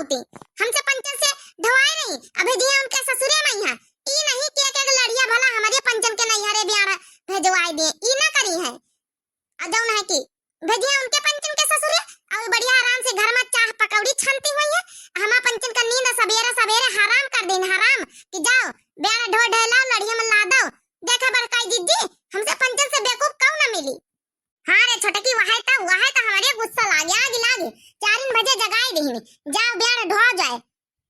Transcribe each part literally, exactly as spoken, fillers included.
धोती। हमसे पंचन से धोवाए नहीं, अबे दिए उनके ससुरे मइहाँ। ई नहीं कि एक एक लड़िया भला हमरे पंचन के नैहरे ब्याह भेजवाए दिए, ई ना करी है। अ जौन है कि भेजिए उनके पंचन के ससुरे, अउ बढ़िया आराम से घर में चाह पकौड़ी छनती हुई है। हमा पंचन का नींद सबेरे सबेरे हराम कर दीन, हराम, कि जाओ ब्याह ढोए ढोए लाओ, लड़िया में लादो। देखा बड़काई जिज्जी, हमसे पंचन से बेवकूफ कऊ ना मिली। हाँ रे छोटकी, वहे त, वहे त हमरे गुस्सा लागे, आगे लागे। चारिन बजे जगाई दीन, जाओ ब्याह ढो जाए।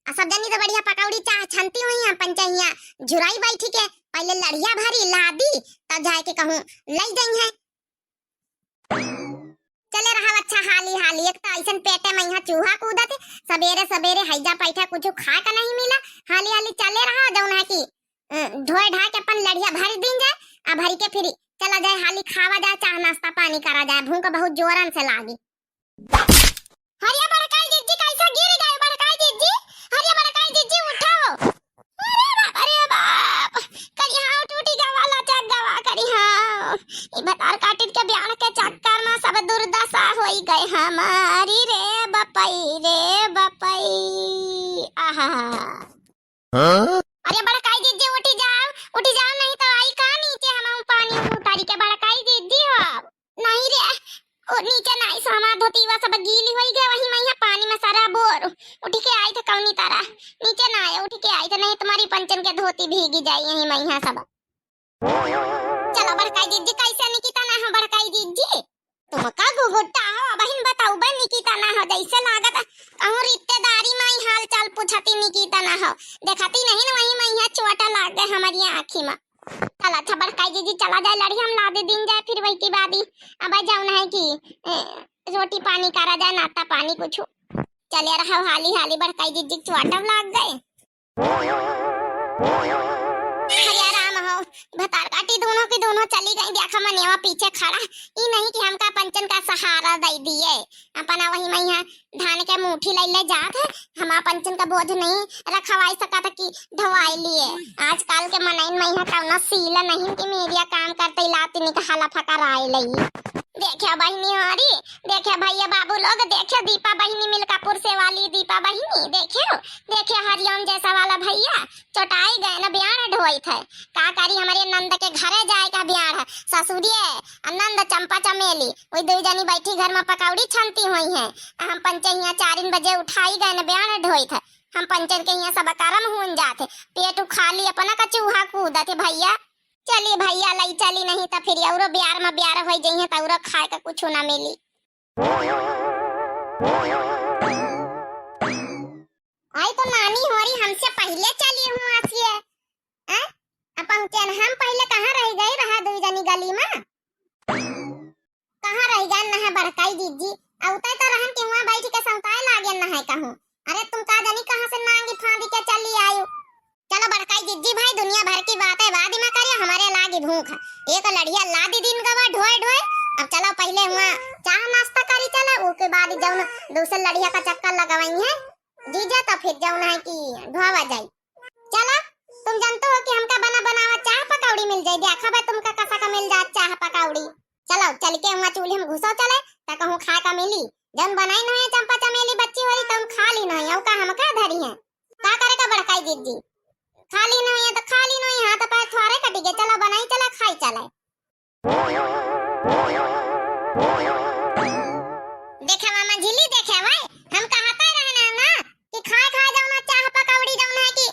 आ सब जनी तो बढ़िया पकौड़ी चाह छनती हुई हैं, पंचन हियाँ झुराई बैठी के पहले लड़िया भरी लादी, तब जाए के कहूँ लई जइहैं। चले रहा अच्छा हाली हाली, एक तो ऐसन पेटे में यहाँ चूहा कूदत है, सबेरे सबेरे हैजा पैठा कुछ खाए का नहीं मिला, हाली हाली चले रहा, जौन है कि, अ, ढोए ढाए के अपन लड़िया भर दीन जाए, आ भरी के फिर चला जाए हाली खावा जाए, चाह नाश्ता पानी करा जाए, भूख बहुत जोरन से लागी। अरे बड़काई जिज्जी, कैसे गिर गए बड़काई जिज्जी? अरे बड़काई जिज्जी, उठाओ। अरे बाप, अरे बाप, करिहाओ टूटी गवा, लचक गवा करिहाओ। ई भतार काटिन के ब्याह के चक्कर में सब दुर्दशा होई गए हमारी रे बपई, रे बपई। आहा। हाँ? अरे बड़काई जिज्जी, उठी जाओ, उठी जाओ, नहीं तो आई का नीचे हम पानी उतारी के बड़काई जिज्जी हो। नहीं रे, ओ नीचे नहीं, सो हमार धोतीवा सब गीली होई गए, वही मइहाँ पानी में सारा बोर। उठी के आई थे कौनी तरह, नीचे ना आए, उठी के आई थे, नहीं तुम्हारी पंचन के धोती भीगी जाई यही मइहाँ सब। चलो बड़काई जिज्जी, कैसे निकिता ना हो बड़काई जिज्जी? तुमका घुघुट्टा हो, अबहिन बताउबे निकिता ना हो, जैसे लागत कहूँ रिश्तेदारी में ही हाल चाल पूछती निकिता ना हो। देखती नहीं ना वही मइहाँ चोट लाग गए हमारी आँखी में। चल अच्छा बड़काई जिज्जी, चला जाए लड़ी हम लादे दीन जाए, फिर वही की बादी अब जाओ ना है कि, ए, रोटी पानी करा जाए, नाश्ता पानी कुछ। चले रहो हाली हाली, बड़काई जिज्जी चोट लाग गए। अरे राम हो, भतार काटी दोनों की दोनों चली गई। देखा मनेवा पीछे खड़ा, ई नहीं कि हमका पंचन का सहारा दे दिए। अपना वही मइहाँ धान के मूठी ले ले जात है, हमार पंचन का बोझ नहीं रखवाई सकत कि ढवाई लिए। आजकल के मनइन मइहाँ कौनो सील नहीं कि मीडिया काम करते लाती निक हलफा कराए लई। देखे बहिनी हरी, देखे भैया बाबू लोग, देखे दीपा बहिनी मिलकापुर से वाली दीपा बहिनी, देखे, देखे हरिओम जैसा वाला भैया चोटाई गए न ब्याह ढोइत है। का करी, हमरे नंद के घरे जाए का ब्याह है, ससुरिये आ नंद चंपा चमेली, वही दो जनी बैठी घर में पकौड़ी छनती हुई हैं। आ हम पंचे हियाँ चारिन बजे उठाई गए न ब्याह ढोइत है। हम पंचन के हियाँ सब करम हुन जात है, पेट उखाली अपना का चूहा कूदत है भैया। चली भैया, लई चली, नहीं त फिर औरो ब्यार में ब्यार होई जइहें त औरो खाए का कुछ ना मिली। आई तो नानी होरी हमसे पहिले चली हुआँ से, हैं? अब पहुँचे न हम, पहिले कहाँ रह गई रहा दुई जनी गली में? कहाँ रह गए न है बड़काई जिज्जी? अउते तो रहन के हुआँ बैठ के सौताए लागे न है कहूँ। अरे तुम का जानी कहाँ से नांगी फांदी के चली आयु। चलो बड़काई जिज्जी भाई, दुनिया भर की बातें बाद में करियो, हमारे लागी भूख है। एक लड़िया लादी दिन गवा ढोए ढोए। अब चलो पहिले हुआँ चाह नाश्ता करी चला, ओके बाद जौन दूसरे लड़िया का चक्कर लगवाई है, जीजा तो फिर जौन है कि ढोवा जाई। चलो, तुम जानते हो कि हमका बना बनावा चाह पकौड़ी मिल जाई, देखा बे तुमका कसा का मिल जात चाह पकौड़ी। चलो चल के हुआँ चूल्हे में घुसो चले, त कहूँ खाए का मिली। जौन बनाई नहीं चंपा चमेली बच्ची होरी, तौन खा ली नहीं, अउ का हमका धरी है? का करे का बड़काई जिज्जी? खा ली नहीं है तो खा ली नहीं, हाथ पैर थोड़े कटी के, चलो बनाई चला, खाई चला। देखे मामा झिल्ली, देखे भाई, हम कहते रहना ना कि खाए खाए जौन चाह पकौड़ी जौन है कि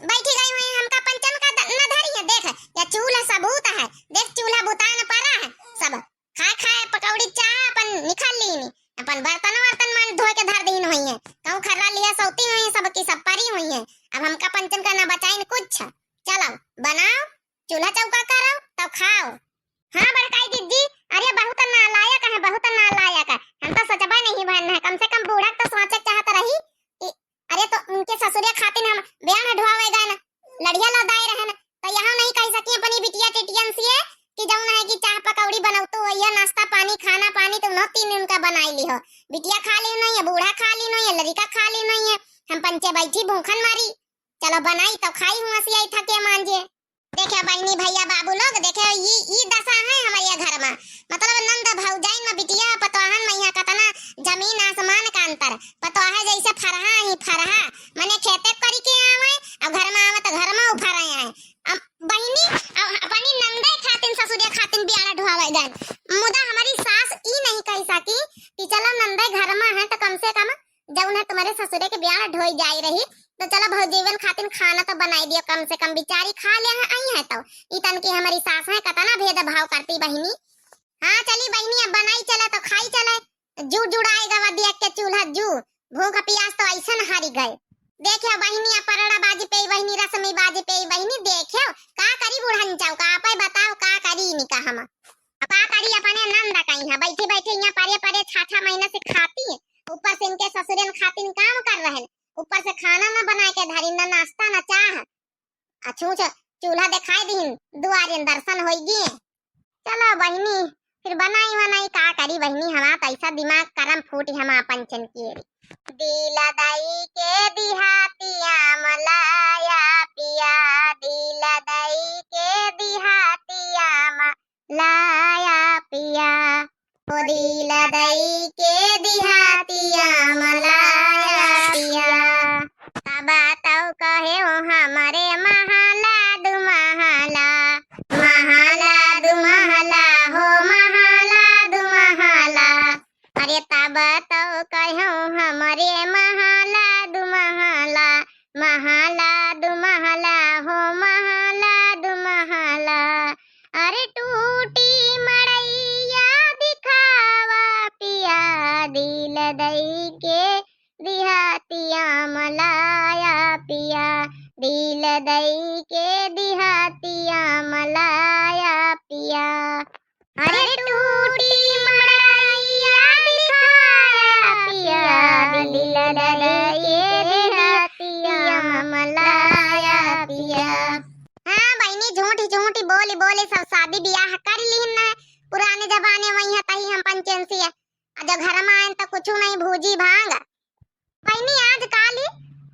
बैठी गई हुई, हमका पंचन का द-, न धरी है। देख, या चूल्हा सबूत है, देख चूल्हा बुताए न पड़ा है सब। खाए खाए पकौड़ी चाह अपन निकाल लीनी, अपन बर्तन वर्तन मान धोए के धर दीन हुई है, कहूँ खर्रा लिया सौती हुई है, सब की सब परी हुई है। अब हमका पंचन का ना बचाइन कुछ। चलो बनाओ, चूल्हा चौका करो तब खाओ। हाँ बड़काई जिज्जी, अरे बहुत नालायक है, बहुत नालायक है। हम तो सोचबे नहीं भन है, कम से कम बूढ़ा तो सोचे चाहत रही कि अरे तो उनके ससुरे खातिर हम ब्याह ढोवे गए ना, लड़िया लदाए रहे ना, तो यहाँ नहीं कह सकी अपनी बिटिया टिटियन से कि जौन है कि चाह पकौड़ी बनौतू होइया, नाश्ता पानी खाना पानी तो उन्हों तीन उनका बनाई ली हो। बिटिया खा ली नहीं है, बूढ़ा खा ली नहीं है, लड़िका खा ली नहीं है, हम पंचे बैठी भूखन मारी। चलो बनाई तो खाई हुआँ से आई थके मांजे। देखे बहिनी, भइया, बाबू लोग, देखे, ई, ई दसा है हमरे घर मा। मतलब, नंद भौजाइन मा, बिटिया पतोहन मा यहाँ कतना जमीन आसमान का अंतर। पतोह जैसे फरहा ही फरहा, मने खेते करी के आवे, अब घर मा आवे तो घर मा उफरे आए। अब बहिनी, अब अपनी नंदे खातिन, ससुरे खातिन बियाड़ा ढोवावे गए। मुदा हमरी सास ई नहीं कह सकी कि चलो, नंदे घर मा है तो कम से कम जौन है तुम्हरे ससुरे के बियाह ढोई जाई रही, तो चलो भौजीवन खातिन खाना तो बनाई दियो, कम से कम बिचारी खा ले हैं, आई हैं तो। ई तन की हमरी सास है, कतना भेदभाव करती बहिनी। हाँ चली बहिनी, अब बनाई चले तो खाई चले। जू जुड़ाए गवा दिया के चूल्हा जू, भूख पियास तो ऐसन हारी गए। देखियो बहिनी, अब परड़ा बाजी पे बहिनी, रसमी बाजी पे बहिनी, देखियो का करी बुढ़न चौका, आपे बताओ का करी इनका हम। अब का करी, अपने नंद कहीं है, बैठी बैठी यहाँ परे परे छह छह महीना से खाती है, ऊपर से इनके ससुरन खातिन काम कर रहे हैं, ऊपर से खाना न बनाए के धरी, न नाश्ता न चाह। आ छूछ चूल्हा दिखाई दीन, दुआरिन दर्शन होई गी। चलो बहिनी, फिर बनाई वनाई का करी बहिनी, हमार तो ऐसा दिमाग करम फूटी, हम आपन चन किए री। दिल दई के दिहातिया मलाया पिया, दिल दई के दिहातिया मलाया पिया, ओ दिल दई के दिहातिया मलाया पिया। तब तौ कहे हो हमरे महला दु महला, महला दु महला हो महला दु महला। अरे तब तौ कहो हमरे महला दु महला, महला दु महला हो महला दु महला। अरे टूटी मड़ैया दिखावा पिया, दिल दई के दिहातिया मलाया पिया, दिल दई के दिहातिया मलाया पिया। अरे टूटी मड़ैया दिखाया पिया, दिल दई के दिहातिया मलाया पिया। हाँ बहिनी, झूठी झूठी बोली बोली सब शादी बियाह कर लीन है। पुराने जमाने में यहाँ तही हम पंचेंसी है, आ जो घर में आए तो कुछ नहीं, भूजी भांग। बहिनी, आज काल ही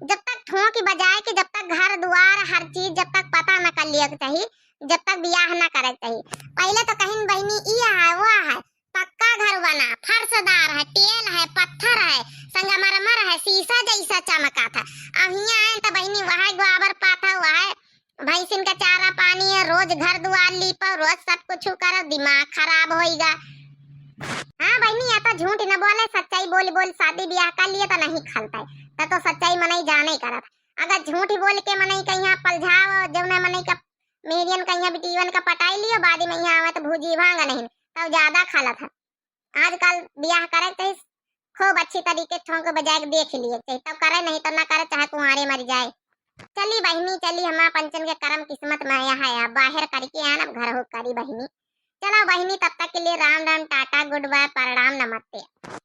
जब तक ठोंकी बजाए के, जब तक घर दुआर हर चीज जब तक पता न कर लिया के चाहिए, जब तक बियाह न करे के चाहिए। पहले तो कहीं बहिनी ई है, वो है, पक्का घर बना, फर्शदार है, टेल है, पत्थर है, संगमरमर है, शीशा जैसा चमका था। अब हियाँ आए तो बहिनी वह गोबर पाथा, वह भैंसिन का चारा पानी है, रोज घर दुआर लीपो, रोज सब कुछ करो, दिमाग खराब होइगा। हाँ बहिनी, या तो झूठ न बोले, सच्चाई बोल बोल शादी बियाह कर लिए तो नहीं खलता है, तो, तो सच्चाई मनई जाने करत। अगर झूठ बोल के मनई कहीं पलझाओ, जौने मनई का मेहरियन कहीं बिटीवन का पटाई लियो, बाद में यहाँ आवे तो भूजी भांग नहीं, तब ज्यादा खलत है। आजकल बियाह करे के चाही, खूब अच्छी तरीके ठोंक बजाए के देख लिए के चाही, तब करे, नहीं तो ना करे, चाहे कुंवारे मर जाए। चली बहिनी, चली, हमार पंचन के करम किस्मत में आया है, अब बाहर करके आन, अब घर हो करी बहिनी। चलो बहिनी, तब तक के लिए राम राम, टाटा, गुड बाय, प्रणाम, नमस्ते।